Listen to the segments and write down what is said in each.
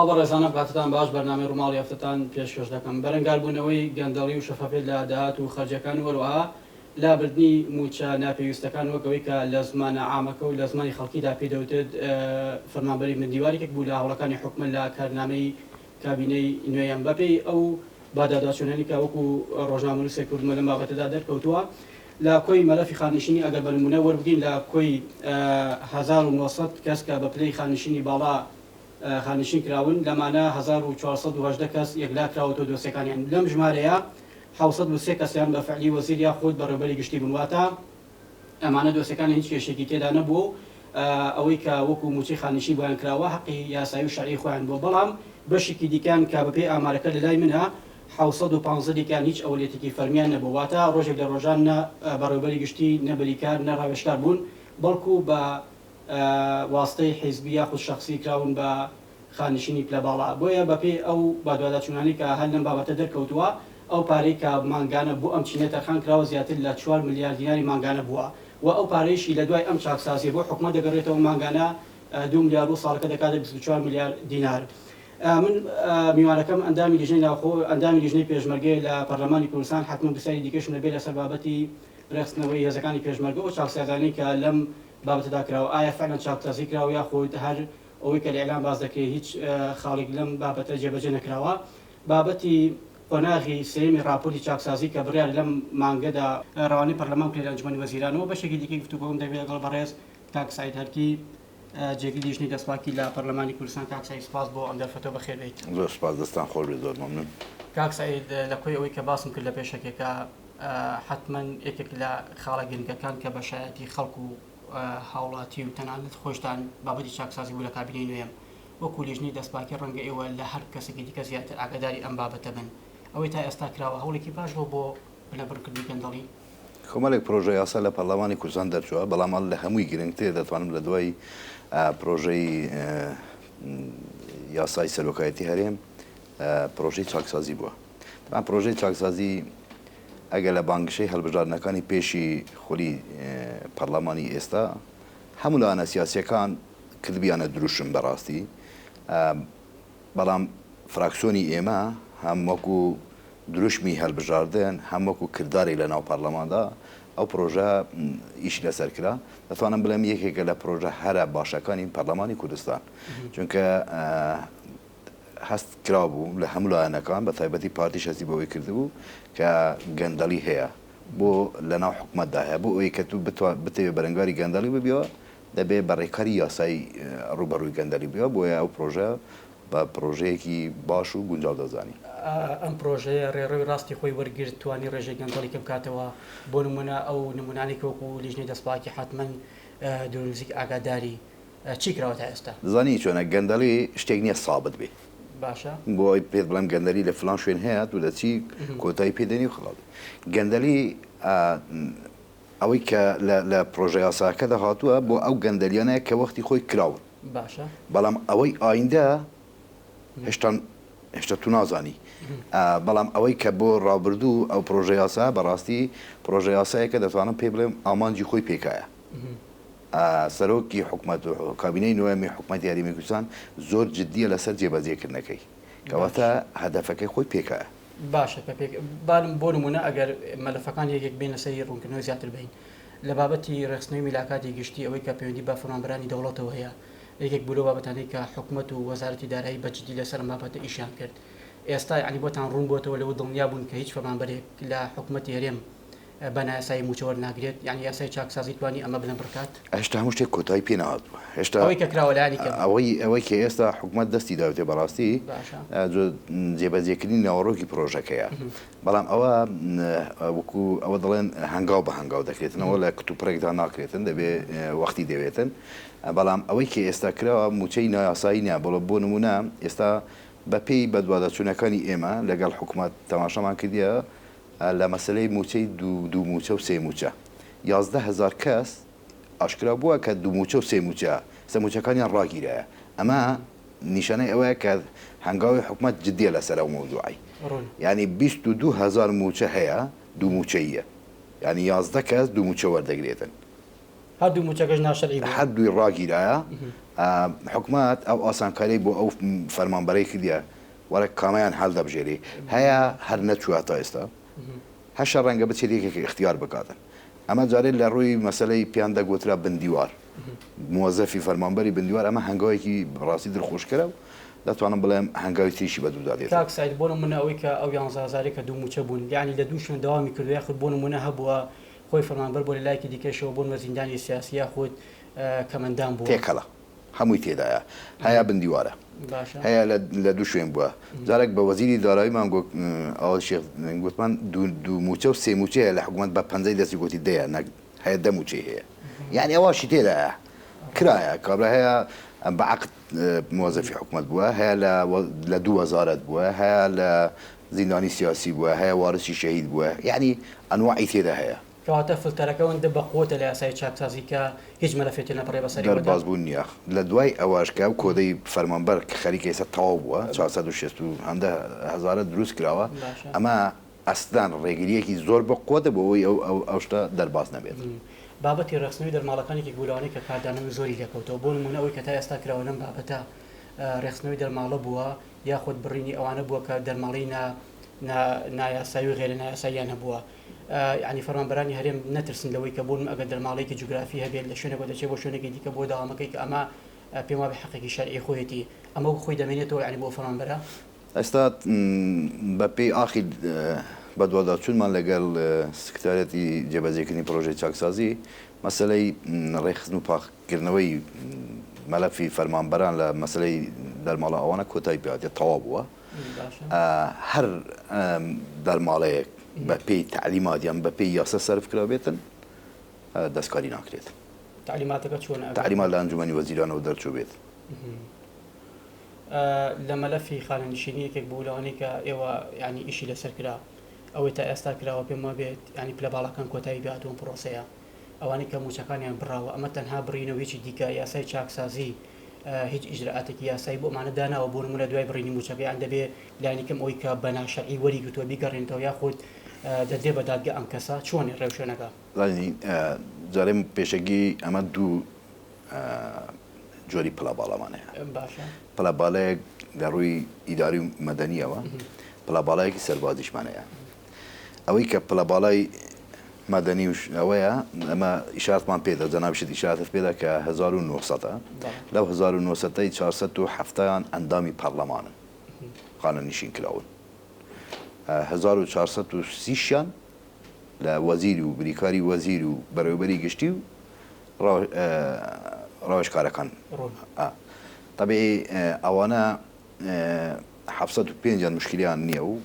سڵاو بەڕێزانم کاتتان باش بەرنامەی ڕووماڵی هەفتەتان پێشکەش دەکەم. بەرەنگاربوونەوەی گەندەڵی و شەفافیەت لە داهات و خەرجیەکان و هەروەها لابردنی مووچە ناپێویستەکان وەک ئەوەی کە لە زمانە عامەکە و لە زمانی خەڵکیدا پێی دەوترێت فەرمانبەری بن دیوار یەکێک بوو لە هەوڵەکانی حکومەت لە کارنامەی کابینەی نوێیەم بەپێی ئەو بەدواداچوونانەی کە وەکو ڕۆژنامەنووسێک کردوومە لەم بابەتەدا دەرکەوتووە لە کۆی مەلەفی خانەنشینی ئەگەر بە نموونە وەربگرین لە کۆی 1900 کەس کە بە پلەی خانەنشینی باڵا خانەنشین کراون لەمانە 1418 کەس یەکلا کراوەتەوە دۆسیەکانیان لەم ژمارەیە 703 کەسیان بە فعلی وەزیر یاخود بەڕێوبەری گشتی بوون واتە ئەمانە دۆسیەکانیان هیچ کێشەیەکی تێدا نەبووە و ئەوەی کە وەکو مووچەی خانەنشین بۆیان کراوە هەقی یاسایی و شەرعی خۆیان بووە، بەڵام بەشێکی دیکەیان کە بەپێی ئامارەکە لەلای منە 715 دیکەیان هیچ ئەولیەتێکی فەرمیان نەبووە، واتە ڕۆژێک لە ڕۆژان نە بەڕێوەبەری گشتی نە بریکار نە ڕاوێژکار بوون، بەڵکو بە واستەی حیزبی یاخود شەخسی کراون بە خانەنشینی پلە باڵا، بۆیە بەپێی ئەو بەدواداچوونانەی کە هەر لەم بابەتە دەرکەوتووە، ئەو پارەی کە مانگانە بۆ ئەم چینە تەرخان کراوە زیاتر لە چوار ملیار دیناری مانگانە بووە و ئەو پارەیشی لە دوای ئەم چاکسازییە بۆ حکومەت دەگەڕێتەوە مانگانە دوو ملیار و ساڵەکە دەکاتە 24 ملیار دینار. من میوانەکەم ئەندامی لیژنەی ناوخۆ ئەندامی لیژنەی پێشمەرگەیە لە پەرلەمانی کوردستان، حەتمەن پرسیاری دیکەشم دەبێت لەسەر بابەتی رێکخستنەوەی هێزەکانی پێشمەرگە و چاکسازیانەی کە لەم بابەتەدا کراوە، ئایا فعلەن چاکسازی کراوە یاخود هەر ئەوەی کە لە ئیعلام باس دەکرێت هیچ خاڵێک لەم بابەتە جێبەجێ نەکراوە. بابەتی قۆناغی سێیەمی ڕاپۆرتی چاکسازی کە بڕیارە لەم مانگەدا ڕەوانەی پەرلەمان بکرێت لە ئەنجومەنی وەزیرانەوە. بەشێکی دیکەی گفتوگۆکەم دەبێت لەگەڵ بەڕێز کاک سەعید هەرکی جێگری لیژنەی دەستپاکی لە پەرلەمانی کوردستان. کاک سەعید سوپاس بۆ ئەم دەرفەتە و بەخێر بێیت. زۆر سوپاس، دەستتان خۆش بێت، زۆر مەمنون. کاک سەعید لە کۆی ئەوەی کە باسم کرد لە پێشەکیەکە حەتمەن یەکێک لە خاڵە گرنگەکان کە بە شایەتی خەڵک و هاوڵاتی و تەنانەت خۆشتان بابەتی چاکسازی بوو لە کابینەی نوێم وەکو لیژنەی دەستپاکی ڕەنگە ئێوە لە هەر کەسێکی دیکە زیاتر ئاگاداری ئەم بابەتە بن ئەوەی تا ئێستا کراوە هەوڵێکی باش بووە بۆ بنەبڕکردنی گەندەڵی؟ کۆمەڵێک پرۆژە یاسا لە پەرلەمانی کوردستان دەرچووە، بەڵام لە هەمووی گرنگتر دەتوانم لە دوای پرۆژەی یاسای سەرۆکایەتی هەرێم پرۆژەی چاکسازی بووە. تەبعەن پرۆژەی چاکسازی ئەگەر لە بانگشەی هەڵبژاردنەکانی پێشی خولی پەرلەمانی ئێستا هەموو لایەنە سیاسیەکان کردبیانە دروشم بەڕاستی بەڵام فراکسیۆنی ئێمە هەم وەکو دروشمی هەلبژاردن هەم وەکو کردارێک لە ناو پەرلەماندا ئەو پرۆژە ئیشی لەسەر کرا دەتوانم بڵێم یەکێکە لە پرۆژە هەرە باشەکانی پەرلەمانی کوردستان چونکە هەست کرابوو لە هەموو لایەنەکان بە تایبەتی پارتیش هەستی بەوەی کردبوو کە گەندەڵی هەیە بۆ لەناو حکومەتدا هەیە بۆ ئەوەی کە تو بتەوێ بەرەنگاری گەندەڵی ببیەوە دەبێ بە ڕێکاری یاسایی ڕووبەڕووی گەندەڵی ببیەوە بۆیە ئەو پرۆژە بە پرۆژەیەکی باش و گونجاو دەزانین. ئەم پرۆژەیە ڕێڕەوی ڕاستی خۆی وەرگرت توانی ڕێژەی گەندەڵی کەم بکاتەوە بۆ نموونە ئەو نموونانەی کە وەکوو لیژنەی دەستپاکی حەتمەن دوور و نزیک ئاگاداری چی کراوە تا ئێستا؟ دەزانی چۆنە گەندەڵی شتێک نیە سابت بێ. باشە. بۆ ئەوەی پێت بڵێم گەندەلی لە فلان شوێن هەیە تۆ دەچی کۆتایی پێ دێنی و خەڵاس. گەندەلی ئەوەی کە لە لە پرۆژە یاساکەدا هاتووە بۆ ئەو گەندەلیانەیە کە وەختی خۆی کراون. باشە. بەڵام ئەوەی ئایندە هێشتان هێشتا تو نازانی. بەڵام ئەوەی کە بۆ ڕابردوو ئەو پرۆژە یاسا بەڕاستی پرۆژە یاسایەکە دەتوانم پێی بڵێم ئامانجی خۆی پێکایە. سەرۆکی حکومەت و کابینەی نۆیەمی حکومەتی هەرێمی کوردستان زۆر جدییە لەسەر جێبەجێکردنەکەی، کەواتە هەدەفەکەی خۆی پێکایە. باشە کە پێک بارم بۆ نموونە ئەگەر مەلەفەکان یەک یەک بێنە سەری ڕوونکردنەوەی زیاتر بەین لە بابەتی ڕێکخستنەوەی میلاکاتی گشتی ئەوەی کە پەیوەندی بە فەرمانبەرانی دەوڵەتەوە هەیە یەکێک بوو لەو بابەتانەی کە حکومەت و وەزارەتی دارایی بە جدی لەسەر ئەم بابەتە ئیشیان کرد ئێستا یانی بۆتان ڕوون بۆتەوە لەوە دڵنیا بوون کە هیچ فەرمانبەرێک لە حکومەتی هەرێم بە نایاسایی مووچە وەرناگرێت، یانی یاسای چاکسازی توانی ئەمە بنەبڕ کات؟ هێشتا هەموو شتێک کۆتایی پێ نەهاتووە. هێشتا ئەوەی کە کراوە لایەنی کەم. ئەوەی ئەوەی کە ئێستا حکومەت دەستی داوێتێ بەڕاستی باشە. جێبەجێکردنی ناوەڕۆکی پرۆژەکەیە. بەڵام ئەوە وەکو ئەوە دەڵێن هەنگاو بە هەنگاو دەکرێتنەوە لە کتوپڕێکدا ناکرێتن دەبێ وەختی دەوێتن. بەڵام ئەوەی کە ئێستا کراوە مووچەی نایاسایی نییە. بەڵێ بۆ نموونە ئێستا بەپێی بەدواداچوونەکانی ئێمە لەگەڵ حکومەت تەماشامان کردیە لە مەسەلەی مووچەی دوو مووچە و سێ مووچە 11 هەزار کەس ئاشکرا بووە کە دوو مووچە و سێ مووچە سە مووچەکانیان ڕاگیرایە ئەمە نیشانەی ئەوەیە کە هەنگاوی حکومەت جدیە لەسەر ئەو مەوزوعەی یانی 22 هەزار مووچە هەیە دوو مووچەییە یانی 11 کەس دوو مووچە وەردەگرێتن. هەردوو مووچەکەش ناشەرعی بووە. هەردووی ڕاگیرایە. حکومەت ئەو ئاسانکاریەی بۆ ئەو فەرمانبەرەی کردیە وەرە کامەیان هەڵدەبژێری هەیە هەر نەچووە تا ئێستا هەشە ڕەنگە بچێت یەکێک ئیختیار بکاتن ئەمە جارێ لە ڕووی مەسەلەی پێیان دەگوترا بندیوار موەزەفی فەرمانبەری بندیوار ئەمە هەنگاوێکی ڕاستی دڵخۆشکەرە و دەتوانم بڵێم هەنگاوی تریشی بەدوودا دێت. کاک سەعید بۆ نمونە ئەوەی کە ئەو یانزە هەزارەی کە دوو موچە بوون یەعنی لە دوو شوێن دەوامی کردوە یاخود بۆ نمونە هەبووە خۆی فەرمانبەر بووە لە لایەکی دیکەشەوە بۆ نمونە زیندانی سیاسی یاخود کەمەندام بووە. تێکەڵە هەمووی تێدایە هەیە بندیوارە باشە. هەیە لە لە دوو شوێن بووە جارێک بە وەزیری داراییمان گوت ئاوەز شێخ گوتمان دوو دوو موچە و سێ موچە هەیە لە حکومەت بە پەنجەی دەستی گوتی دەیە نەک هەیە دە موچەی هەیە یانی ئەواشی تێدایە کرایە کابرا هەیە بە عەقد موەزەفی حکومەت بووە هەیە لە لە دوو وەزارەت بووە هەیە لە زیندانی سیاسی بووە هەیە وارسی شەهید بووە یانی ئەنواعی تێدا هەیە. کەواتە فلتەرەکە ئەوەندە بەقوەتە لە یاسای چاکسازی کە هیچ مەلەفێ تێنەپەڕێ بەسەر ئێوەدا؟ دەرباز بوون نیە. لە دوای ئەوەش کە ئەو کۆدەی فەرمانبەر کە خەریکە ئێستا تەواو بووە 460 و هەندە هەزارە دروست کراوە باشە. ئەمە ئەسلەن ڕێگرییەکی زۆر بەقوەتە بۆ ئەوەی ئەو ئەو ئەو شتە دەرباز نەبێت. بابەتی ڕێکخستنەوەی دەرماڵەکان یەکێک بوو لەوانەی کە کاردانەوەی زۆری لێکەوتەوە، بۆ نموونە ئەوەی کە تا ئێستا کراوە لەم بابەتە ڕێکخستنەوەی دەرماڵە بووە یاخود بڕینی ئەوانە بووە کە دەرماڵەی نا نا نایاسایی و غەیرە نایاساییان هەبووە. یانی فەرمانبەرانی هەرێم نەترسن لەوەی کە بۆ نمونە ئەگەر دەرماڵەیەکی جوگرافی هەبێت لە شوێنێکەوە دەچێت بۆ شوێنێکی دیکە بۆ دەوامەکەی کە ئەمە پێم وابێ حەقێکی شەرعی خۆیەتی ئەمە وەک خۆی دەمێنێتەوە یانی بۆ فەرمانبەرە؟ ئێستا بە پێی ئاخیر بەدواداچوونمان لەگەڵ سکرتاریەتی جێبەجێکردنی پڕۆژەی چاکسازی مەسەلەی ڕێکخستن و پاککردنەوەی مەلەفی فەرمانبەران لە مەسەلەی دەرماڵە ئەوانە کۆتایی پێهاتیە تەواو بووە. هەر دەرماڵەیەک بە پێی تەعلیمات یان بە پێی یاسا سەرف کرابێتن دەستکاری ناکرێت. تەعلیماتەکە چۆنە؟ تەعلیمات لە ئەنجومەنی وەزیرانەوە دەرچووبێت. لە مەلەفی خانەنشینی یەکێک بوو لەوانەی کە ئێوە یانی ئیشی لەسەر کرا ئەوەی تا ئێستا کراوە پێم وابێت یانی پلە باڵاکان کۆتایی پێ هاتووە ئەم پرۆسەیە ئەوانەی کە مووچەکانیان بڕاوە ئەمە تەنها بڕینە و هیچی دیکە یاسای چاکسازی هیچ ئیجرائاتێکی یاسایی بۆ ئەمانە داناوە، بۆ نموونە دوای بڕینی مووچەکەیان دەبێ لانی کەم ئەوەی کە بە ناشەرعی وەریگرتووە بیگەڕێنێتەوە یاخود دەدرێ بە دادگە ئەم کەسە، چۆنە ڕێوشوێنەکە؟ زانی جارێ پێشەکی ئەمە دوو جۆری پلەباڵامان هەیە. باشە. پلەباڵایەک لە ڕووی ئیداری و مەدەنییەوە، پلەباڵایەکی سەربازیشمان هەیە. ئەوەی کە پلە باڵای مەدەنی و ئەوەیە ئەمە ئیشارەتمان پێدا جەنابیشت ئیشارەتت پێدا کە 1900 لەو 1900 470یان ئەندامی پەرلەمانن خانەنشین کراون 1430 شیان لە وەزیر و بریکاری وەزیر و بەڕێوەبەری گشتی و ڕاوێژکارەکان تەبیعی ئەوانە 705 یان مشکلیان نییە و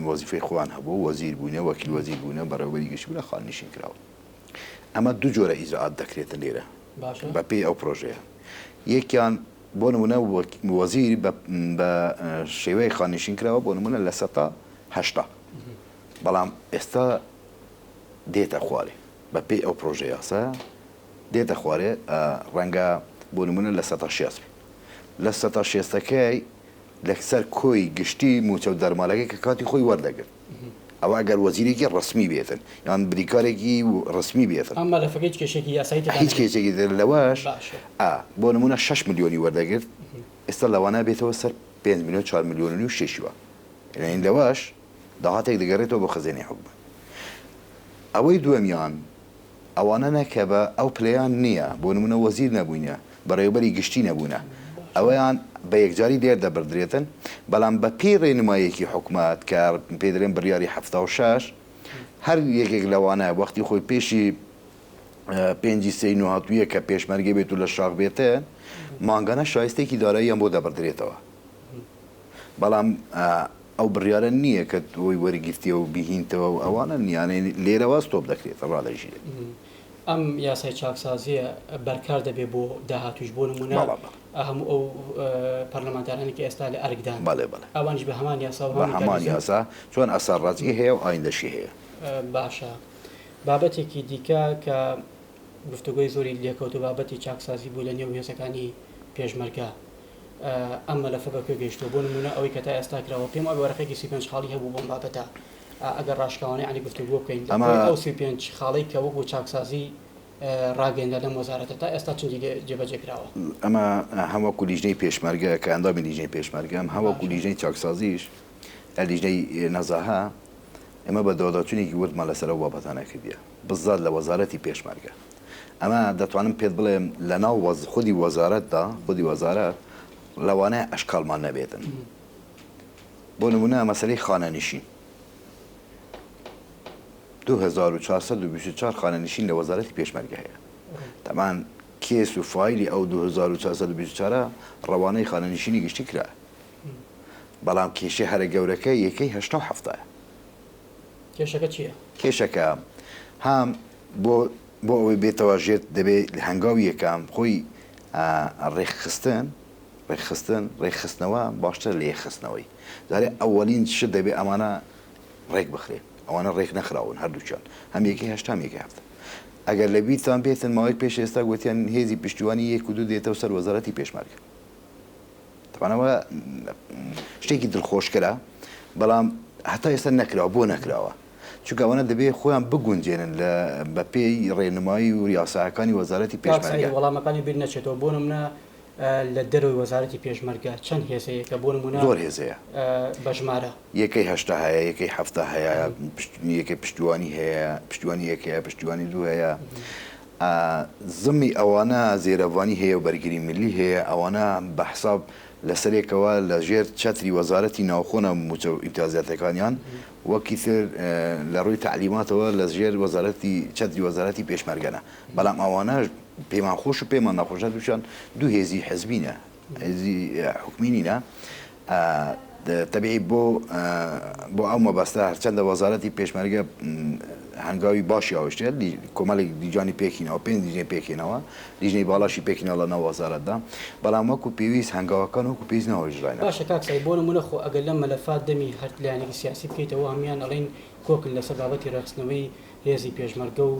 وەزیفەی خۆیان هەبوو وەزیر بوونە وەکیل وەزیر بوونە بەڕێوەبەری گشتی بوونە خانەنشین کراون ئەمە دوو جۆرە ئیجرائات دەکرێتن لێرە بە پێی ئەو پرۆژەیە یەکیان بۆ نمونە وەزیر بە شێوەیەک خانەنشین کراوە بۆ نمونە لە سەتا 80 بەڵام ئێستا دێتە خوارێ بە پێی ئەو پرۆژە یاسا دێتە خوارێ ڕەنگە بۆ نمونە لە سەتا 60 بێ لە سەتا شێستەکەی لەسەر کۆی گشتی مووچە و دەرمالەکەی کە کاتی خۆی وەردەگرت ئەوە ئەگەر وەزیرێکی ڕەسمی بێتن یان بریکارێکی ڕەسمی بێتن. ئەم مەلەفەکە هیچ کێشەیەکی یاسایی تێدا هیچ کێشەیەکی تر لەوەش باشە. ئا بۆ نموونە شەش ملیۆنی وەردەگرت ئێستا لەوانە بێتەوە سەر پێنج ملیۆن چوار ملیۆن و نیو شەشی وا یانی لەوەش داهاتێک دەگەرێتەوە بۆ خەزێنەی حکومەت ئەوەی دووەمیان ئەوانە نە کە بە ئەو پلەیان نییە، بۆ نموونە وەزیر نەبووینە، بەڕێوەبەری گشتی نەبوونە، ئەوەیان بە یەکجاری لێر دەبردرێتن، بەڵام بە پێی ڕێنماییەکی حکومەت کە پێی دەلێن بڕیاری 76، هەر یەکێک لەوانە وەختی خۆی پێشی پێنجی سێی نۆهاتوویە کە پێشمەرگە بێت و لە شاخ بێتن، مانگانە شایستەیەکی داراییان بۆ دەبردرێتەوە. بەڵام ئەو بڕیارە نییە کە تۆی وەرگرتیە و بیهینتەوە و ئەوانە نییانە لێرەوە ستۆپ دەکرێت ڕادەگیرێت. ئەم یاسای چاکسازییە بەرکار دەبێت بۆ داهاتوویش بۆ نموونە هەموو ئەو پەرلەمانتارانەی کە ئێستا لە ئەرکدان ئەوانیش بە هەمان یاسا و بە هەمان یاسا چۆن ئەسەر ڕەجعی هەیە و ئایندەشی هەیە. باشە بابەتێکی دیکە کە گفتوگۆی زۆری لێکەوت و بابەتی چاکسازی بوو لە نێو هێزەکانی پێشمەرگە ئەم مەلەفە بە کوێ گەیشتووە؟ بۆ نموونە ئەوەی کە تا ئێستا کراوە، پێم وابێ وەرەقەیەکی 35 خاڵی هەبوو بۆم بابەتە، ئەگەر ڕاشکاوانە یانی گفتوگۆ بکەین لە کۆی ئەو 35 خاڵەی کە وەکوو چاکسازی. ڕاگەیەنرا لەم وەزارەتە تا ئێستا چەندی لێ جێبەجێ کراوە؟ ئەمە هەم وەکو لیژنەی پێشمەرگە کە ئەندامی لیژنەی پێشمەرگەم، هەم وەکو باشە. لیژنەی چاکسازیش، لیژنەی نەزاهە، ئێمە بەدواداچوونێکی وردمان لەسەر ئەو بابەتانە کردیە، بزات لە وەزارەتی پێشمەرگە. ئەمە دەتوانم پێت بڵێم لەناو خودی وەزارەتدا، خودی وەزارەت لەوانەیە ئەشکالمان نەبێتن. بۆ نموونە مەسەلەی خانەنشین. 2424 خانەنشین لە وەزارەتی پێشمەرگە هەیە. تەبعەن کێس و فایلی ئەو 2424 ڕەوانەی خانەنشینی گشتی کرا. بەڵام کێشەی هەرە گەورەکە یەکەی هەشتا و حەفتایە. کێشەکە چییە؟ کێشەکە هەم بۆ بۆ ئەوەی بێتەوە ژێر دەبێ هەنگاوی یەکەم خۆی ڕێکخستن ڕێکخستن ڕێکخستنەوە باشترە لە یەکخستنەوەی. جارێ ئەوەلین شت دەبێ ئەمانە ڕێک بخرێن. ئەوانە ڕێک نەخراون هەردووکیان هەم یەکەی هەشتا هەم یەکەی حەفتا. ئەگەر لە بیرتان بێتن ماوەیەک پێش ئێستا گوتیان هێزی پشتیوانی یەک و دوو دێتەوە سەر وەزارەتی پێشمەرگە. تەبعەن ئەوە شتێکی دڵخۆشکەرە بەڵام هەتا ئێستا نەکراوە بۆ نەکراوە چونکە ئەوانە دەبێ خۆیان بگونجێنن لە بەپێی ڕێنمایی و یاساکانی وەزارەتی کاک سەعید پێشمەرگە. وەڵامەکانی بیر نەچێتەوە بۆ نمونە لە دەرەوەی وەزارەتی پێشمەرگە چەند هێز هەیە کە بۆ نمونە زۆر هێز هەیە. بە ژمارە؟ یەکەی هەشتا هەیە، یەکەی حەفتا هەیە، یەکەی پشتیوانی هەیە، پشتیوانی یەک هەیە، پشتیوانی دوو هەیە. زمی ئەوانە زێرەڤانی هەیە و بەرگری ملی هەیە، ئەوانە بە حساب لەسەرێکەوە لە ژێر چەتری وەزارەتی ناوخۆنە مووچە و ئیمتیازاتەکانیان، وەکی تر لە ڕووی تەعلیماتەوە لە ژێر وەزارەتی چەتری وەزارەتی پێشمەرگەنە، بەڵام ئەوانە پێمان خۆش و پێمان ناخۆش هەردووکیان دوو هێزی حزبینە، هێزی حکومی نینە. تەبیعی بۆ بۆ ئەو مەبەستە هەرچەندە وەزارەتی پێشمەرگە هەنگاوی باشی هاویشتێ کۆمەڵێک لیجانی پێکهیناوە پێنج لیژنەی پێکهێناوە لیژنەی باڵاشی پێکهێناوە لە ناو وەزارەتدا بەڵام وەکو پێویست هەنگاوەکان وەکو پێویست نەهاویژراینە. باشە کاک سەعید بۆ نموونە خۆ ئەگەر لەم مەلەفات دەمی هەر لایەنێکی سیاسی بکەیتەوە هەموویان ئەڵێن کۆکن لەسەر بابەتی ڕێکخستنەوەی هێزی پێشمەرگە و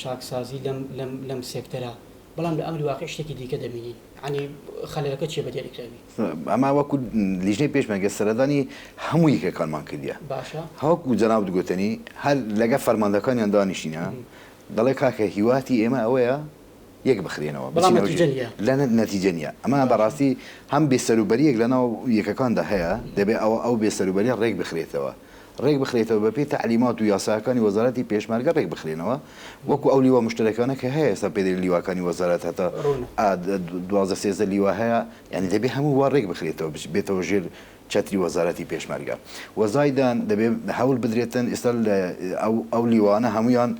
چاکسازی لەم لەم لەم سێکتەرە بەڵام لە ئەمری واقیع شتێکی دیکە دەبینین. یەعنی خەلەلەکە چیە بە دیاریکراوی؟ ئەمە وەکو لیژنەی پێشمەرگە سەردانی هەموو یەکەکانمان کردیە. باشە. وەکو جەنابت گوتنی هەر لەگە فەرماندەکانیان دانیشتینە دەڵێ کاکە هیواتی ئێمە ئەوەیە یەک بخرێنەوە بەڵام بچینەوە نەتیجە نیە. لە نەتیجە نیە. ئەمە باشە. بەڕاستی هەم بێسەروبەریەک لەناو یەکەکاندا هەیە دەبێ ئەوە ئەو بێسەروبەریە ڕێک بخرێتەوە. ڕێک بخرێتەوە بەپێی تەعلیمات و یاساکانی وەزارەتی پێشمەرگە ڕێک بخرێنەوە وەکو ئەو لیوا موشتەرەکانە کە هەیە ئێستا پێ دەلێن لیواکانی وەزارەت هەتا ڕوونە. 12 13 لیوا هەیە یانی دەبێ هەموو وا ڕێک بخرێتەوە بێتەوە ژێر چەتری وەزارەتی پێشمەرگە و زایدان دەبێ هەوڵ بدرێتن ئێستا لە ئەو ئەو لیوانە هەموویان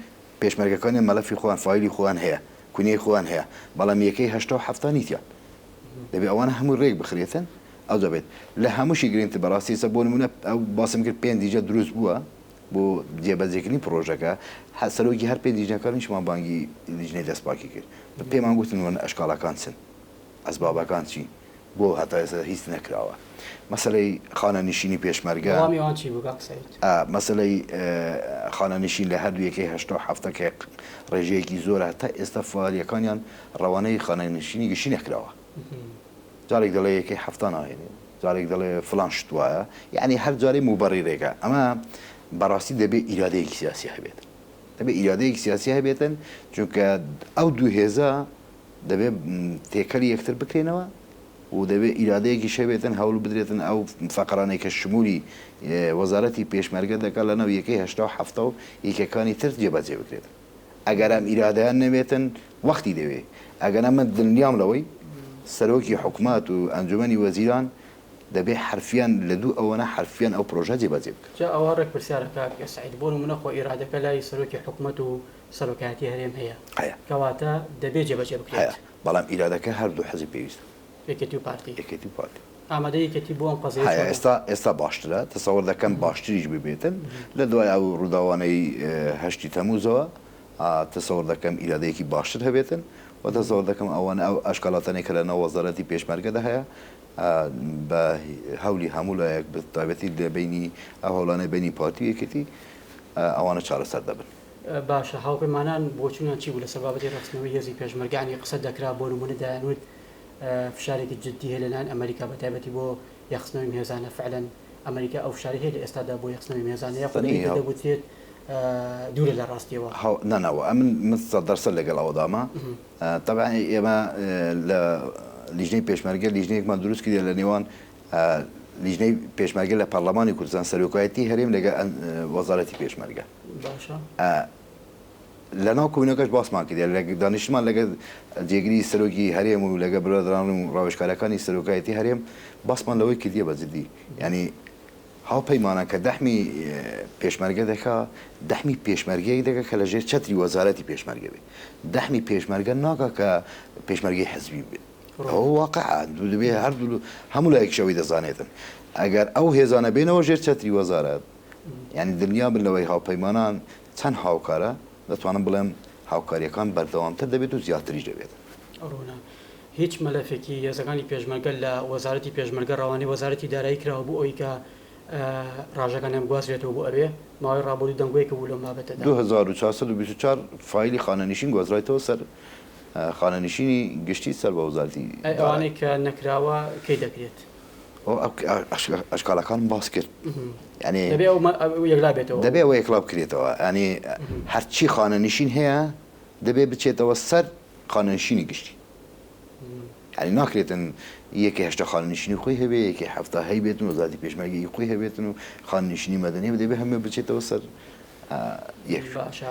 پێشمەرگەکانیان مەلەفی خۆیان فایلی خۆیان هەیە کونیەی خۆیان هەیە بەڵام یەکەی هەشتا و حەفتا نیتیان دەبێ ئەوانە هەمووی ڕێک بخرێتن ئەوجا بێت لە هەمووشی گرنگتر بەڕاستی ئێستا بۆ نموونە ئەو باسم کرد پێنج لیژنە دروست بووە بۆ جێبەجێکردنی پڕۆژەکە سەرۆکی هەر پێنج لیژنەکانیشمان بانگی لیژنەی دەستپاکی کرد پێمان گوتن وەن ئەشکاڵەکان چن ئەسبابەکان چین بۆ هەتا ئێستا هیچ نەکراوە مەسەلەی خانەنشینی پێشمەرگە وەڵامی ئەوان چی بوو کاک سەعید؟ مەسەلەی خانەنشین لە هەردوو یەکەی هەشتا و حەفتا کە ڕێژەیەکی زۆرە هەتا ئێستا فاریەکانیان ڕەوانەی خانەنشینی گشتی نەکراوە. جارێک دەڵێ یەکەی حەفتا ناهێنێ، جارێک دەڵێ فڵان شت وایە، یەعنی هەر جارەی موبەڕیرێکە. ئەمە بەڕاستی دەبێ ئیرادەیەکی سیاسی هەبێت. دەبێ ئیرادەیەکی سیاسی هەبێتن، چونکە ئەو دوو هێزە دەبێ تێکەڵی یەکتر بکرێنەوە و دەبێ ئیرادەیەکیش هەبێتن هەوڵ بدرێتن ئەو فەقرانەی کە شمولی وەزارەتی پێشمەرگە دەکات لەناو یەکەی هەشتا و حەفتا و یەکەکانی تر جێبەجێ بکرێتن. ئەگەر ئەم ئیرادەیان نەبێتن وەختی دەوێ، ئەگەرنا من دلنیام لەوەی سەرۆکی حکومەت و ئەنجومەنی وەزیران دەبێ حەرفیەن لە دوو ئەوەنە حەرفیەن ئەو پرۆژە جێبەجێ بکەن. جا ئەوە ڕێک پرسیارە کاک سەعید، بۆ نموونە خۆ ئیرادەکە لای سەرۆکی حکومەت و سەرۆکایەتی هەرێم هەیە، هەیە. کەواتە دەبێ جێبەجێ بکرێت. هەیە، بەڵام ئیرادەکە هەردوو حزب پێویستە. یەکێتی و پارتی. یەکێتی و پارتی. ئامادەی یەکێتی بۆ ئەم قەزیەیە هەیە چۆنە؟ ئێستا ئێستا باشترە، تەسەوەر دەکەم باشتریش ببێتن لە دوای ئەو ڕووداوانەی هەشتی تەمووزەوە تەسەوەر دەکەم ئیرادەیەکی باشتر هەبێتن و تەسەوەر دەکەم ئەوانە ئەو ئەشکالاتانەی کە لە ناو وەزارەتی پێشمەرگەدا هەیە بە هەولی هەموو لایەک بە تایبەتی لە بەینی ئەو هەوڵانەی بەینی پارتی و یەکێتی ئەوانە چارەسەر دەبن. باشە هاوپەیمانان بۆچوونیان چی بوو لەسەر بابەتی ڕێکخستنەوەی هێزی پێشمەرگە یانی قسە دەکرا بۆ نموونە دەیانوت فشارێکی جدی هەیە لەلایەن ئەمەریکا بە تایبەتی بۆ یەکخستنەوەی مێزانە فعلەن ئەمەریکا ئەو فشارەی هەیە لە ئێستادا بۆ یەکخستنەوەی مێزانە یاخود ئەوەی کە دەگوترێت دوورە لە ڕاستیەوە. هاو نا نا ئەمن من سەد دەرسەد لەگەڵ ئەوەدامە تەبعەن ئێمە لە لیژنەی پێشمەرگە لیژنەیەکمان دروست کردیە لە نێوان لیژنەی پێشمەرگە لە پەرلەمانی کوردستان سەرۆکایەتی هەرێم لەگەڵ وەزارەتی پێشمەرگە باشە. لە ناو کۆبوونەوەکەش باسمان کردیە لە دانیشتمان لەگەڵ جێگری سەرۆکی هەرێم و لەگەڵ برادەران و ڕاوێژکارەکانی سەرۆکایەتی هەرێم باسمان لەوەی کردیە بە جدی یانی هاوپەیمانان کە دەحمی پێشمەرگە دەکا، دەحمی پێشمەرگەیەک دەکا کە لە ژێر چەتری وەزارەتی پێشمەرگە بێ. دەحمی پێشمەرگە ناکا کە پێشمەرگەی حزبی بێ. ئەوە واقعە. دەبێ هەردوو هەموو لایەکیش ئەوەی دەزانێتن. ئەگەر ئەو هێزانە بێنەوە ژێر چەتری وەزارەت، یانی دڵنیا بن لەوەی هاوپەیمانان چەند هاوکارە، دەتوانم بڵێم هاوکارییەکان بەردەوامتر دەبێت و زیاتریش دەبێت. ڕوونە. هیچ مەلەفێکی هێزەکانی پێشمەرگە لە وەزارەتی پێشمەرگە ڕەوانەی وەزارەتی دارایی کراوە بۆ ئەوەی کە ڕاژەکانیان بگوازرێتەوە بۆ ئەوێ، ماوەی ڕابوردوو دەنگۆیەک بوو لەم بابەتەدا. 2424 فایلی خانەنشین گوازرایتەوە سەر خانەنشینی گشتی سەر بە وەزارەتی ئەی دارایی. ئەوانەی کە نەکراوە کەی دەکرێت؟ ئەو ئەشکالەکانم باس کرد یانی. دەبێ ئەو یەکلا بێتەوە. دەبێ ئەوە یەکلا بکرێتەوە یانی هەرچی خانەنشین هەیە دەبێ بچێتەوە سەر خانەنشینی گشتی یانی ناکرێتن یەکێ هەشتا خانەنشینی خۆی هەبێ یەکێ حەفتا هەیبێتن وەزارەتی پێشمەرگە ئی خۆی هەبێتن و خانەنشینی مەدەنی هەبێ دەبێ هەموو بچێتەوە سەر یەک. باشە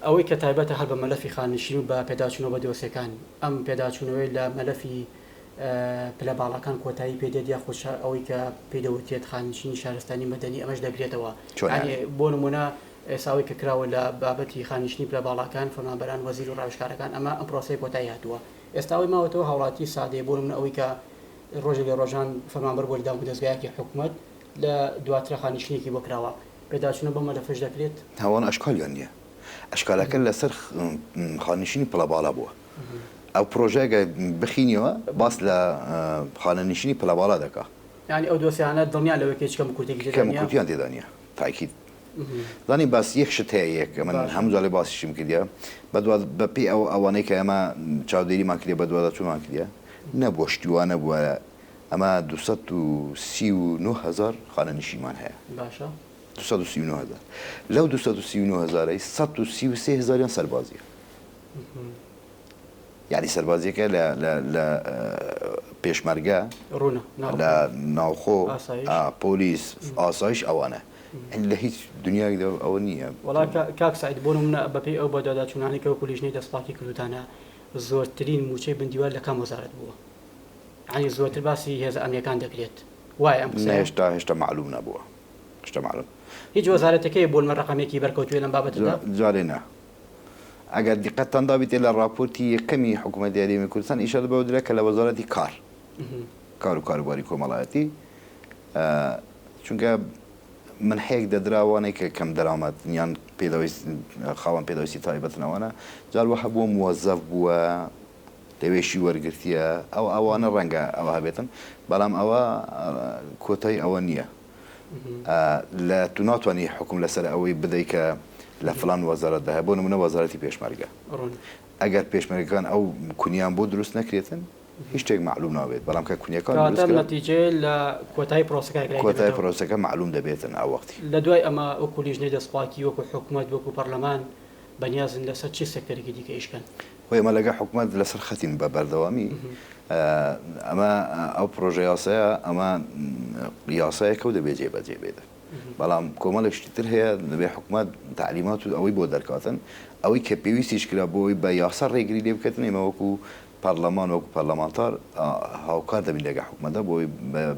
ئەوەی کە تایبەتە هەر بە مەلەفی خانەنشین و بە پێداچوونەوە بە دۆسیەکان ئەم پێداچوونەوەی لە مەلەفی پلە باڵاکان کۆتایی پێ دێت یاخود ئەوەی کە پێی دەوترێت خانەنشینی شارستانی مەدەنی ئەمەش دەگرێتەوە چۆن یانی یانی؟ بۆ نموونە ئێستا ئەوەی کە کراوە لە بابەتی خانەنشینی پلە باڵاکان، فەرمانبەران، وەزیر و ڕاوێژکارەکان، ئەمە ئەم پرۆسەیە کۆتایی هاتووە. ئێستا ئەوەی ماوەتەوە هاوڵاتی سادەیە، بۆ نمونە ئەوەی کە ڕۆژێک لە ڕۆژان فەرمانبەر بووە لە دامودەزگایەکی حکومەت، لە دواترا خانەنشینێکی بۆ کراوە. پێداچوونەوە بەم مەلەفەش دەکرێت؟ ئەوان ئەشکالیان نییە. ئەشکالەکە لەسەر خانەنشینی پلە باڵا بووە. ئەو پرۆژەیە گەر بخینیەوە باس لە خانەنشینی پلە باڵا دەکا. یانی ئەو دۆسیانە دڵنیان لەوەی کە هیچ کەموکورتییەکی تێدا نییە؟ کەموکورتیان تێدا نییە. تاکید. زانی باس یەک شت هەیە یەک من هەموو جارێ باسیشم کردیە بەدوا بە پێی ئەو ئەوانەی کە ئێمە چاودێریمان کردیە بەدواداچوونمان کردیە نەبووە شتی وا نەبووە ئەمە 239 هەزار خانەنشینمان هەیە باشە 239 هەزار لەو 239 هەزارەی 133 هەزاریان سەربازیە یانی سەربازیەکە لە لە لە پێشمەرگە ڕوونە لە ناوخۆ پۆلیس ئاسایش ئەوانە لە هیچ دنیایەکدا ئەوە نییە. وەڵا کاک سەعید بۆ نمونە بەپێی ئەو بەدواداچوونانەی کە وەکو لیژنەی دەستپاکی کردووتانە زۆرترین مووچەی بندیوار لە کام وەزارەت بووە؟ یانی زۆرتر باسی هێزە ئەمنیەکان دەکرێت وایە ئەم قسەیە؟ هێشتا هێشتا مەعلوم نەبووە هێشتا مەعلوم. هیچ وەزارەتێک هەیە بۆ نمونە ڕەقەمێکی بەرکەوتووە لەم بابەتەدا؟ جارێ نا. ئەگەر دیقەتتان دابیتێ لە ڕاپۆرتی یەکەمی حکوومەتی هەرێمی کوردستان ئیشارە بەوە درا کە لە وەزارەتی کار کار و کاروباری کۆمەڵایەتی چونکە منحەیەک دەدرا وانەی کە کەم دەرامەتن یان پێداویست خاوەن پێداویستی تایبەتن ئەوانە جار وە هەبووە موەزەف بووە لەوێشی وەرگرتیە ئەو ئەوانە ڕەنگە ئەوە هەبێتن بەڵام ئەوە کۆتای ئەوە نییە لە تو ناتوانی حوکم لەسەر ئەوەی بدەی کە لە فلان وەزارەتدا هەیە بۆ نمونە وەزارەتی پێشمەرگە ئەگەر پێشمەرگەکان ئەو کونیان بۆ دروست نەکرێتن هیچ شتێک مەعلوم نابێت بەڵام کە کونیەکان دروست کرا نەتیجەیە لە کۆتایی پرۆسەکە یەکلایی کۆتایی پرۆسەکە مەعلوم دەبێتن ئەو وەختی. لە دوای ئەمە وەکو لیژنەی دەستپاکی وەکو حکومەت وەکو پەرلەمان بەنیازن لەسەر چ سێکتەرێکی دیکە ئیش کەن؟ خۆ ئێمە لەگەڵ حکومەت لەسەر خەتین بە بەردەوامی ئەمە ئەو پرۆژە یاسایە ئەمە یاسایەکە و دەبێت جێبەجێ بێت بەڵام کۆمەڵێک شتی تر هەیە دەبێت حکومەت تەعلیمات و ئەوەی بۆ دەرکاتن ئەوەی کە پێویستیش کرا بۆ ئەوەی بە یاسا ڕێگری لێ بکەن ئێمە وەکو پەرلەمان وەکو پەرلەمانتار هاوکار دەبین لەگە حکومەتدا بۆ ئەوەی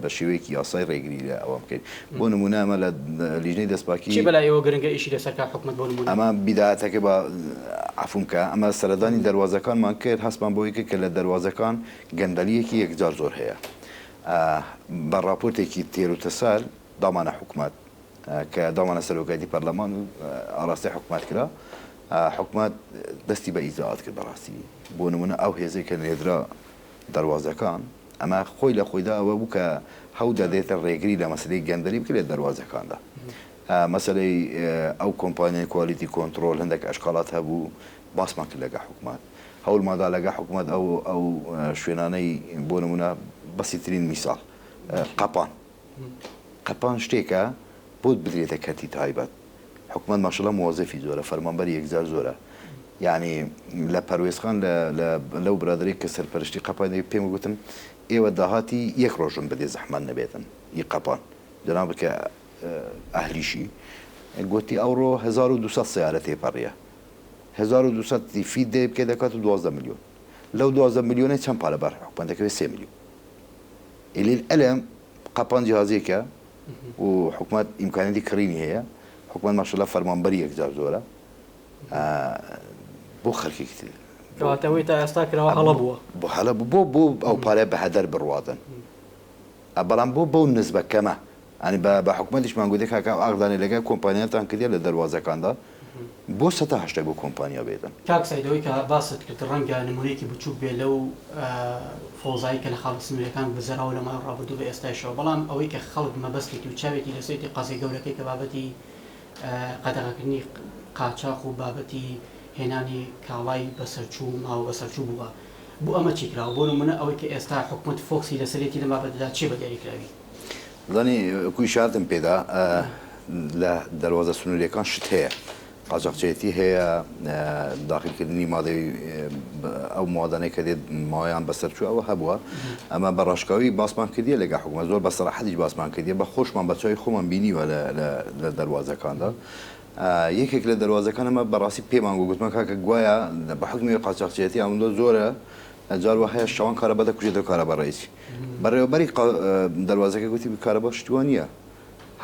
بە شێوەیەکی یاسای ڕێگری لە ئەوە بکەین بۆ نمونە ئەمە لە لیژنەی دەستپاکی چی بەلای ئێوە گرنگە ئیشی لەسەر کا حکومەت بۆ نمونە؟ ئەمە بیدایەتەکە با عەفوم کە ئەمە سەردانی دەروازەکانمان کرد هەستمان بەوەی کرد کە لە دەروازەکان گەندەلیەکی یەکجار زۆر هەیە بە ڕاپۆرتێکی تێروتەسەل دامانە حکومەت کە دامانە سەرۆکایەتی پەرلەمان و ئاراستەی حکومەت کرا، حکومەت دەستی بە ئیجرائات کرد بەڕاستی بۆ نمونە ئەو هێزەی کە نێردرا دەروازەکان ئەمە خۆی لە خۆیدا ئەوە بوو کە هەو دەدێتە ڕێگری لە مەسەلەی گەندەلی بکرێت دەروازەکاندا مەسەلەی ئەو کۆمپانیای quality control هەندێک ئەشکالات هەبوو باسمان کرد لەگە حکومەت هەوڵماندا لەگە حکومەت ئەو ئەو شوێنانەی بۆ نمونە بەسیترین میساڵ قەپان قەپان شتێکە بۆت بدرێتە کەرتی تایبەت. حکومەت ماشەڵا موەزەفی زۆرە فەرمانبەری یەکجار زۆرە یانی لە پەروێزخان لە لە لەو برادەرەی کە سەرپەرشتی قەپان دەکرد پێم گوتن ئێوە داهاتی یەک ڕۆژم بدێ زەحمەت نەبێتن ی قەپان جەنابت کە ئەهلیشی گوتی ئەوڕۆ 1200 سەیارە تێپەڕیە 1200 فیت دەی بکە دەکات و 12 ملیۆن لەو 12 ملیۆنەی چەند پارە بەر حکومەت دەکەوێت 3 ملیۆن ئیلیل ئەلم قەپان جیهازێکە و حکومەت ئیمکانیەتی کڕینی هەیە حکومەت ماشەڵا فەرمانبەری یەکجار زۆرە بۆ خەلکێکی تر. کەواتە ئەوەی تا ئێستا کراوە هەڵە بووە. بۆ هەڵە بوو بۆ بۆ ئەو پارەیە بە هەدەر بڕواتن بەڵام بۆ بەو نسبە کەمە یانی بە بە حکومەتیشمان گوتێ کاکە ئەو عەقدانەی لەگەڵ کۆمپانیاتان کردیە لە دەروازەکاندا بۆ سەتا هەشتای بۆ کۆمپانیا بێتن. کاک سەعید ئەوەی کە باست کرد ڕەنگە نمونەیەکی بچوک بێ لەو فەوزای کە لە خاڵە سنوریەکان گوزەراوە لە ماوەی ڕابردوو بە ئێستایشەوە بەڵام ئەوەی کە خەڵک مەبەستێتی و چاوێتی لەسەرێتی قەزیە گەورەکەی کە بابەتی قەدەغەکردنی قاچاخ و بابەتی هێنانی کاڵای بەسەرچوو و ماوە بەسەرچوو بووە. بۆ ئەمە چی کراوە؟ بۆ نموونە ئەوەی کە ئێستا حکومەت فۆکسی لەسەرێتی لەم بابەتەدا چییە بە دیاریکراوی؟ زانی وەکو ئیشارەتم پێدا لە دەروازە سنوورییەکان شت هەیە، قاچاخچێتی هەیە، داخیلکردنی مادەی ئەو موادانەی کە دێت ماوەیان بەسەر چووە ئەوە هەبووە. ئەمە بە ڕاشکاوی باسمان کردیە لەگەڵ حکومەت زۆر بە سەراحەتیش باسمان کردیە بە خۆشمان بە چاوی خۆمان بینیوە لە دەروازەکاندا. یەکێک لە دەروازەکان ئەمە بەڕاستی پێمان گوت گوتمان کاکە گوایە بە حوکمی قاچاخچێتی ئەوەندە زۆرە جار وا هەیە شەوان کارەبا دەکوژێتەوە کارەبا ڕئیسی بەڕێوەبەری دەروازەکە گوتی کارەبا شتی وا نییە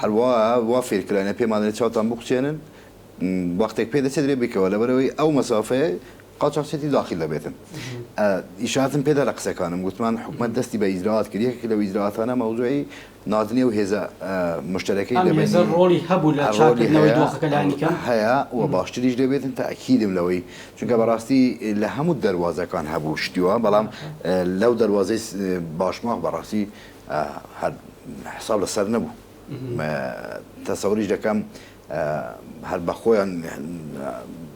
هەروا وا فێرکراینە پێمان دەڵێ چاوتان بقوچێنن وەختێک پێ دەچێت لێ بکەوە لەبەرئەوەی ئەو مەسافەیە قاچاخچێتی داخیل دەبێتن ئیشارەتم پێدا لە قسەکانم گوتمان حکومەت دەستی بە ئیجرائات کرد یەکێک لەو ئیجرائاتانە مەوزوعی ناردنی ئەو هێزە مشتەرەکەی ئەم هێزە ڕۆڵی هەبوو لە چاککردنەوەی دۆخەکە لانی کەم؟ هەیە و باشتریش دەبێتن تەئکیدم لەوەی چونکە بەڕاستی لە هەموو دەروازەکان هەبوو شتی وا بەڵام لەو دەروازەی باشماخ بەڕاستی هەر حساب لەسەر نەبوو تەسەوریش دەکەم هەر بە خۆیان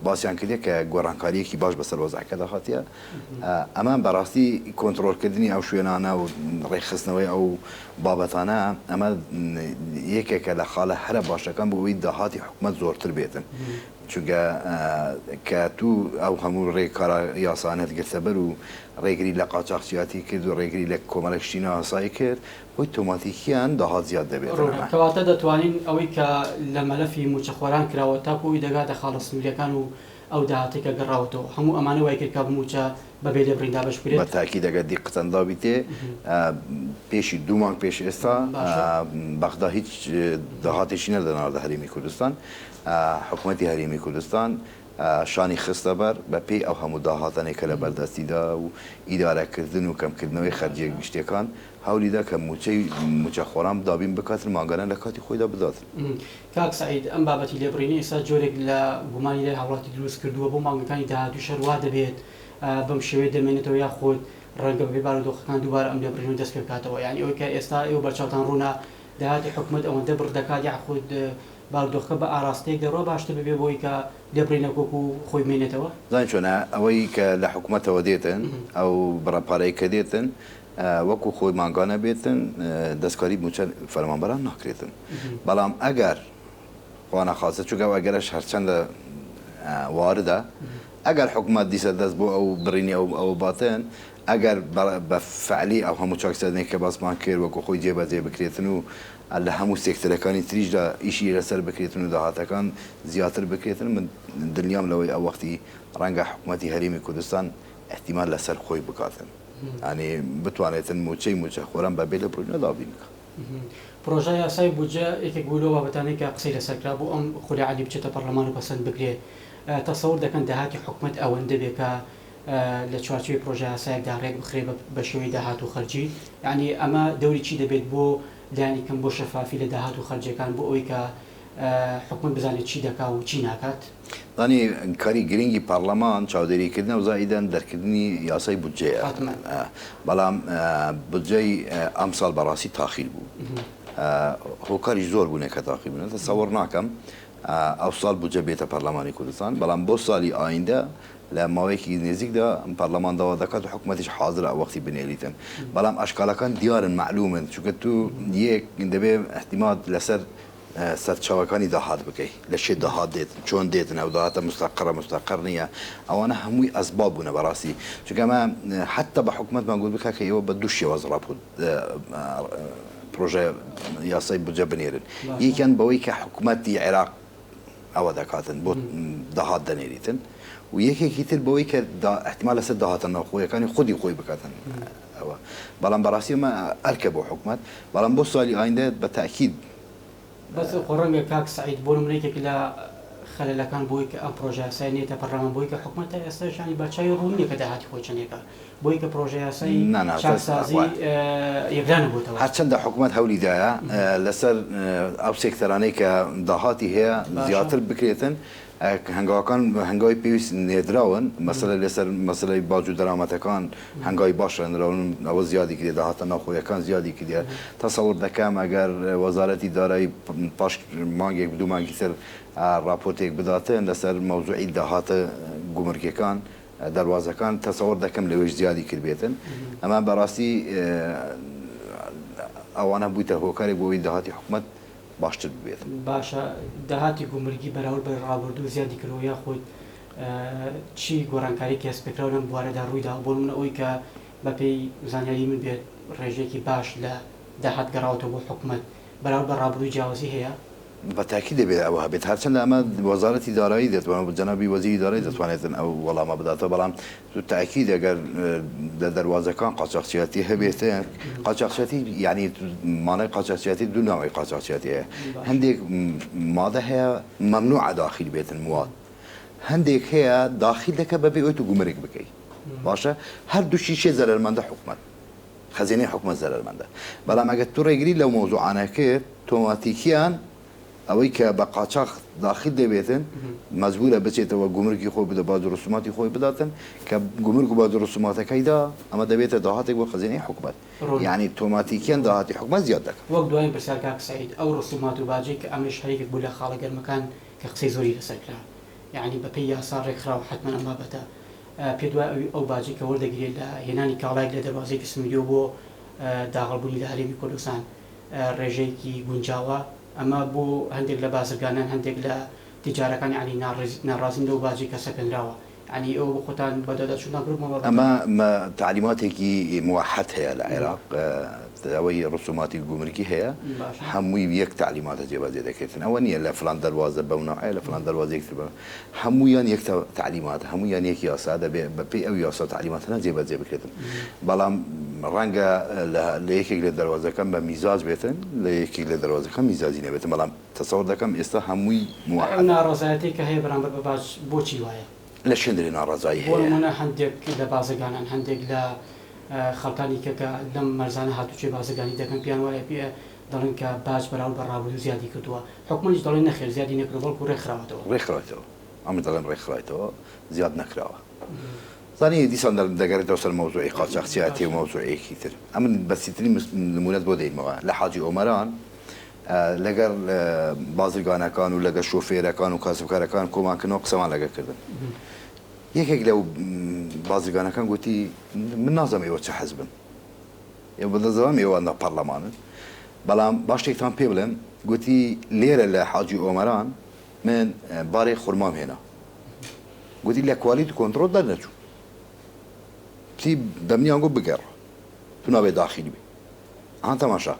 باسیان کردیە کە گۆڕانکارییەکی باش بەسەر وەزعەکەدا هاتیە. ئەمە بەڕاستی کۆنترۆڵکردنی ئەو شوێنانە و ڕێکخستنەوەی ئەو بابەتانە ئەمە یەکێکە لە خاڵە هەرە باشەکان بۆ ئەوەی داهاتی حکومەت زۆرتر بێتن. چونکە کە تو ئەو هەموو ڕێکارە یاسانەت گرتەبەر و ڕێگری لە قاچاخچیاتی کرد و ڕێگری لە کۆمەڵێک شتی نایاسایی کرد، خۆی تۆماتیکیان داهات زیاد دەبێت. ڕوونە. کەواتە دەتوانین ئەوەی کە لە مەلەفی مووچەخۆران کراوە تاکو ئەوی دەگاتە خاڵە سنوورییەکان و ئەو داهاتەی کە گەڕاوەتەوە هەموو ئەمانە وای کرد کە مووچە بە بێ لێبڕین دابەش بکرێت؟ بە تاکید ئەگەر دیققەتان دابیتێ پێشی دوو مانگ پێش ئێستا بەغدا هیچ داهاتێکی نەدەناردە هەرێمی کوردستان، حکومەتی هەرێمی کوردستان شانی خستە بەر بە پێی ئەو هەموو داهاتانەی کە لە بەردەستیدا و ئیدارەکردن و کەمکردنەوەی خەرجییە گشتییەکان هەولی دا کە مووچەی مووچەخۆران دابین بکاتن مانگانە لە کاتی خۆیدا بداتن. کاک سەعید ئەم بابەتی لێبڕینە ئێستا جۆرێک لە گومانی لای هاوڵاتی دروست کردووە بۆ مانگەکانی داهاتووش هەر وا دەبێت بەم شێوەیە دەمێنێتەوە یاخود ڕەنگە بەپێی بارودۆخەکان دووبارە ئەم لێبڕینە دەست پێ بکاتەوە یانی ئەوەی کە ئێستا ئێوە بەرچاوتان ڕوونە داهاتی حکومەت ئەوەندە بڕ دەکات یاخود بارودۆخەکە بە ئاراستەیەک دەڕوا باشتر ببێ بۆی کە لێبڕینەک وەکو خۆی بمێنێتەوە؟ زانی چۆنە ئەوەی کە لە حکومەتەوە دێتن ئەو بڕە پارەی کە دێتن وەکو خۆی مانگانە بێتن دەستکاری موچە فەرمانبەران ناکرێتن بەڵام ئەگەر خوا نەخواستە چونکە ئەو ئەگەرەش هەرچەندە واردە ئەگەر حکومەت دیسە دەست بۆ ئەو بڕینی ئەو ئەوە باتن ئەگەر بە فعلی ئەو هەموو چاکسازییەی کە باسمان کرد وەکو خۆی جێبەجێ بکرێتن و لە هەموو سێکتەرەکانی تریشدا ئیشی لەسەر بکرێتن و داهاتەکان زیاتر بکرێتن من دڵنیام لەوەی ئەو وەختی ڕەنگە حکومەتی هەرێمی کوردستان ئیحتیمال لەسەر خۆی بکاتن یانی بتوانێتن مووچەی مووچەخۆران بە بێ لێبڕینەوە دابین بکا. پڕۆژە یاسای بودجە یەکێک بوو لەو بابەتانەی کە قسەی لەسەر کرا بۆ ئەم خولە عەلی بچێتە پەڕلەمان و پەسەند بکرێ. تەسەور دەکەن داهاتی حکومەت ئەوەندە بێ کە لە چوارچێوەی پڕۆژە یاسایەکدا ڕێک بخرێ بە شێوەی داهات و خەرجی؟ یانی ئەمە دەوری چی دەبێت بۆ لایەنی کەم بۆ شەفافی لە داهات و خەرجیەکان بۆ ئەوەی کە حکومەت بزانێت چی دەکا و چی ناکات؟ زانی کاری گرنگی پەڕلەمان چاودێری کردنە و زائیدەن دەرکردنی یاسای بودجەیە بەڵام بودجەی ئەمساڵ بەڕاستی تاخیر بوو هۆکاریش زۆر بوونە کە تاخیر بوون تەسەوڕ ناکەم ئەوساڵ بودجە بێتە پەرلەمانی کوردستان بەڵام بۆ ساڵی ئایندە لە ماوەیەکی نێزیکدا پەرلەمان داوا دەکات و حکومەتیش حازرە ئەو وەختی بنێریتن بەڵام ئەشکالەکان دیارن مەعلومن چونکە تو یەک دەبێ احتیماد لەسەر. سەرچاوەکانی داهات بکەی لە چێ داهات دێتن چۆن دێتن ئەو داهاتە مستەقڕە مستەقڕ نییە ئەوانە هەمووی ئەسباب بوونە بەڕاستی چونکە ئەمە حەتتا بە حکومەتمان گوت بکە کە ئێوە بە دوو شێواز ڕاپۆرت پرۆژە یاسای بودجە بنێرن یەکیان بەوەی کە حکومەتی عێراق ئەوە دەکاتن بۆ داهات دەنێریتن و یەکێکی تر بەوەی کە احتمال لەسەر داهاتە ناوخۆیەکانی خودی خۆی بکاتن ئەوە بەڵام بەڕاستی ئەمە ئەرکە بۆ حکومەت بەڵام بۆ سالی ئایندە بە تاکید بەس خۆ ڕەنگە کاک سەعید بۆ نمونە یەکێک لە خەلەلەکان بۆی کە ئەم پرۆژە یاسایە نێتە پەرلەمان بۆی کە حکومەت تا ئێستاش یانی بە چاوی ڕوون نیە کە داهاتی خۆی چەندێکە بۆی کە پرۆژە یاسای نا نا چاکسازی یەکلا نەبووتەوە. هەرچەندە حکومەت هەولی دایە لەسەر ئەو سێکتەرانەی کە داهاتی هەیە زیاتر بکرێتن هەنگاوەکان هەنگاوی پێویست نێردراون، مەسەلە لەسەر مەسەلەی باج و دەرامەتەکان هەنگاوی باش ڕێنراون، ئەوە زیادی کردیە، داهاتە ناوخۆیەکان زیادی کردیە، تەسەور دەکەم ئەگەر وەزارەتی دارایی پاش مانگێک دوو مانگی تر ڕاپۆرتێک بداتن لەسەر مەوزوعی داهاتە گومرگیەکان دەروازەکان تەسەور دەکەم لەوێش زیادی کردبێتن، ئەمە بەڕاستی ئەوانە بوویتە هۆکارێک بۆ ئەوەی داهاتی حکومەت باشتر ببێت. باشە داهاتی گومرگی بەراورد بە ڕابردوو زیادی کردووە یاخود چی گۆڕانکاریەکی هەستپێکراو لەم بوارەدا ڕوویداوە؟ بۆ نمونە ئەوەی کە بەپێی زانیاری من بێت ڕێژەیەکی باش لە داهات گەڕاوەتەوە بۆ حکومەت بەراورد بە ڕابردوو جیاوازی هەیە؟ بە تاکید دەبێت ئەوە هەبێت هەرچەندە ئەمە وەزارەتی دارایی دەتوانێت جەنابی وەزیری دارایی دەتوانێتن ئەو وەڵامە بداتەوە بەڵام تاکید ئەگەر لە دەروازەکان قاچاخچیاتی هەبێت قاچاخچیاتی یعنی مانای قاچاخچیاتی دوو ناوی قاچاخچیاتی هەیە هەندێک مادە هەیە مەمنوعە داخیل بێتن مواد هەندێک هەیە داخیل دەکە بەبێ ئەوەی تو گومرگ بکەی باشە هەردووشی شێ زەرەرمەندە حکومەت خەزێنەی حکومەت زەرەرمەندە بەڵام ئەگەر تو ڕێگری لەو مەوزوعانە کرد تۆماتیکیان ئەوەی کە بە قاچاخ داخیل دەبێتن مەجبورە بچێتەوە گومرگی خۆی بدە باج و ڕسوماتی خۆی بداتن کە گومرگ و باج و ڕسوماتەکەی دا ئەمە دەبێتە داهاتێک بۆ خەزێنەی حکومەت یانی تۆماتیکیان داهاتی حکومەت زیاد دەکات. وەک دوایین پرسیار کاک سەعید ئەو ڕسومات و باجەی کە ئەمەیش هەر یەکێک بوو لە خاڵە گەرمەکان کە قسەی زۆری لەسەر کرا یانی بە پێی یاسا ڕێکخراوە حەتمەن ئەم بابەتە پێت وایە ئەوی ئەو باجەی کە وەردەگیرێت لە هێنانی کاڵایەک لە دەروازەیەکی سنووریەوە بۆ داغڵبوونی لە هەرێمی کوردستان ڕێژەیەکی گونجاوە؟ ئەمە بۆ هەندێک لە بازرگانان هەندێک لە تیجارەکان یەعنی ناڕازین لەو باجەی کە سەپێنراوە یەعنی ئێوە بۆ خۆتان بەدواداچوونتان کردووە بەم بابەتە؟ ئەمە تەعلیماتێکی موەحەد هەیە لە عێراق ئەوەی ڕسوماتی گومرگی هەیە هەمووی یەک تەعلیماتە جێبەجێ دەکرێتن ئەوە نییە لە فلان دەروازە بەو نەوعەیە لە فلان دەروازە یەکتر بە هەموویان یەک تەعلیماتە هەموویان یەک یاسا دەبێ بە پێی ئەو یاسا و تەعلیماتانە جێبەجێ بکرێتن بەڵام ڕەنگە لە یەکێک لە دەروازەکان بە میزاج بێتن لە یەکێک لە دەروازەکان میزاجی نەبێتن بەڵام تەسەور دەکەم ئێستا هەمووی ئەو موحەدە. ناڕەزایەتیەی کە هەیە بەرامبەر بە باج بۆچی وایە؟ لە چێندرێ ناڕەزایی بۆ هەیە؟ نموونە هەندێک لە بازرگانان هەندێک لە خەڵکانی کە کە لەم مەرزانە هاتوچۆی بازرگانی دەکەن پێیان وایە پێ دەڵێن کە باج بەراورد بە ڕابردوو زیادی کردووە حکومەتیش دەڵێ نەخێر زیادی نەکردووە بەڵکو ڕێکخراوەتەوە. ڕێکخراوەتەوە ئەمن دەڵێم ڕێکخرایتەوە زیاد نەکراوە. زانی دیسان دەگەرێتەوە سەر مەوزوعی قاچاخچیاتی و مەوزوعێکی تر ئەمن بەسیترین نمونەت بۆ دەینمەوە لە حاجی ئۆمەران لەگەڵ بازرگانەکان و لەگەڵ شۆفێرەکان و کاسبکارەکان کۆمان کردنەوە قسەمان لەگەڵ کردن یەکێک لەو بازرگانەکان گوتی من نازانم ئێوە چ حزبن ئێوە دەزانم ئێوە لە پەرلەمانن بەڵام با شتێکتان پێ بڵێم گوتی لێرە لە حاجی ئۆمەران من بارێک خورمام هێنا گوتی لە کوالیتی کۆنتڕۆڵ دەرنەچوو پتی بەمنیان گوت بگەڕ تو نابێ داخیل بی ئەها تەماشا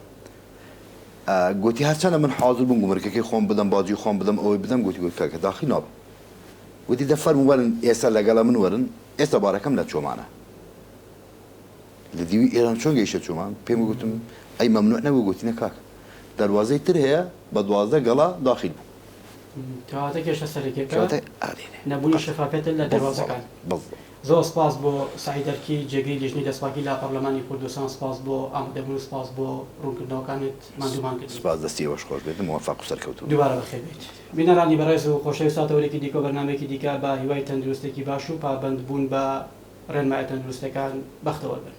گوتی هەرچەندە من حاضر بووم گومرکەکەی خۆم بدەم باجی خۆم بدەم ئەوەی بدەم گوتی گوت کاکە داخیل نابم گوتی دە فەرموو وەرن ئێستا لەگەڵە من وەرن ئێستا بارەکەم لە چۆمانە لە دیوی ئێران چۆن گەیشتە چۆمان؟ پێم گوتم ئەی مەمنوع نەبوو؟ گوتی نە کاکە دەروازەی تر هەیە بە 12 گەڵا داخیل بوو. کەواتە کێشە سەرەکیەکە نەبوونی شەفافیەتە لە دەروازەکان. زۆر سپاس بۆ سەعید ئەرکی جێگری لیژنەی دەستپاکی لە پەڕلەمانی کوردستان سپاس بۆ ئامادەبوون و سپاس بۆ ڕوونکردنەوەکانت ماندوومان کردی. سپاس دەستی ئێوەش خۆش بێت مۆفەق و سەرکەوتوو بن. دووبارە بەخێر بێیت. بینەرانی بەڕێز و خۆشەویست تا تەوەرێکی دیکە و بەرنامەیەکی دیکە بە هیوای تەندروستێکی باش و پابەند بوون بە ڕێنمایە تەندروستەکان بەختەوەر بن.